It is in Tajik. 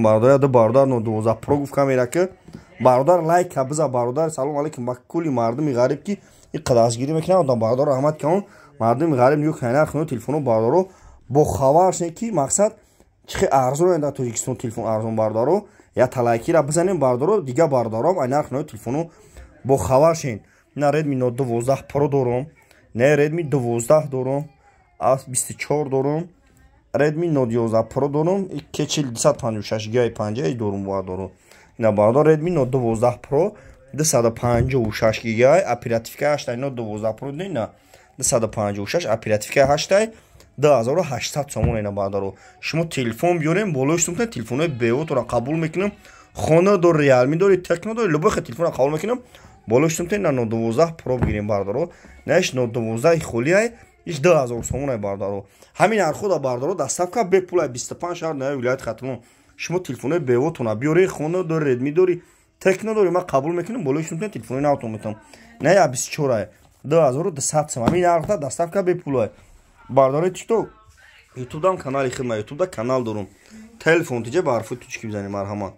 Бародар, ду бародар Note 12 Pro гуфт камера ки. Бародар, лайка биза, бародар. Салом алейкум ба кулли мардуми ғариб, ки ин қадашгирӣ мекунанд. Бародар, раҳмат кун. Мардуми ғариб нигоҳ кунед нархи телефоно, бародаро, бо хабар шунед, ки мақсад чӣ хел арзон дар Тоҷикистон телефон арзон. Бародаро, я талайкира бизанем, бародаро, дига бародаром ай нархи телефоно бо хабар шен. На Redmi Note 12 Pro дорум, не Redmi 12 дорум, A24 дорум, Redmi Note 11 Pro дорум, K40 256 гигай 5 дорум, дорум. Ина, бародар, Redmi Note 12 Pro 256 гигай, оперативка 8, Note 12 Pro на 256, оперативка 8, 2800 сомон. Ина, бародаро, шумо телефон биёрем, болои сумтан телефонҳои беотро қабул мекунам. Хона дор, Реалми дори, Техно дори, любой телефонро қабул мекунам. Болои сумтан на Note 12 Pro бигирем, бародаро. Наиш Note 12 холиай, иш 2000 сомон, бародаро. Ҳамин нархода, бародаро, доставка бепулай, 25 шаҳр нави вилояти Хатлон. Шумо телефонҳои бевотона биёре, хона дори, Редми дори, Техно дори, ман қабул мекунам, болои сумтан телефони навтон метавам. На я 24 2200 сом. Ҳамин нархда доставка бепулай. Бародари ТикТок, Ютубдам канали хидма, Ютубда канал дорум. Телефон тиҷа ба ҳарфои тучки бизанем, марҳамат.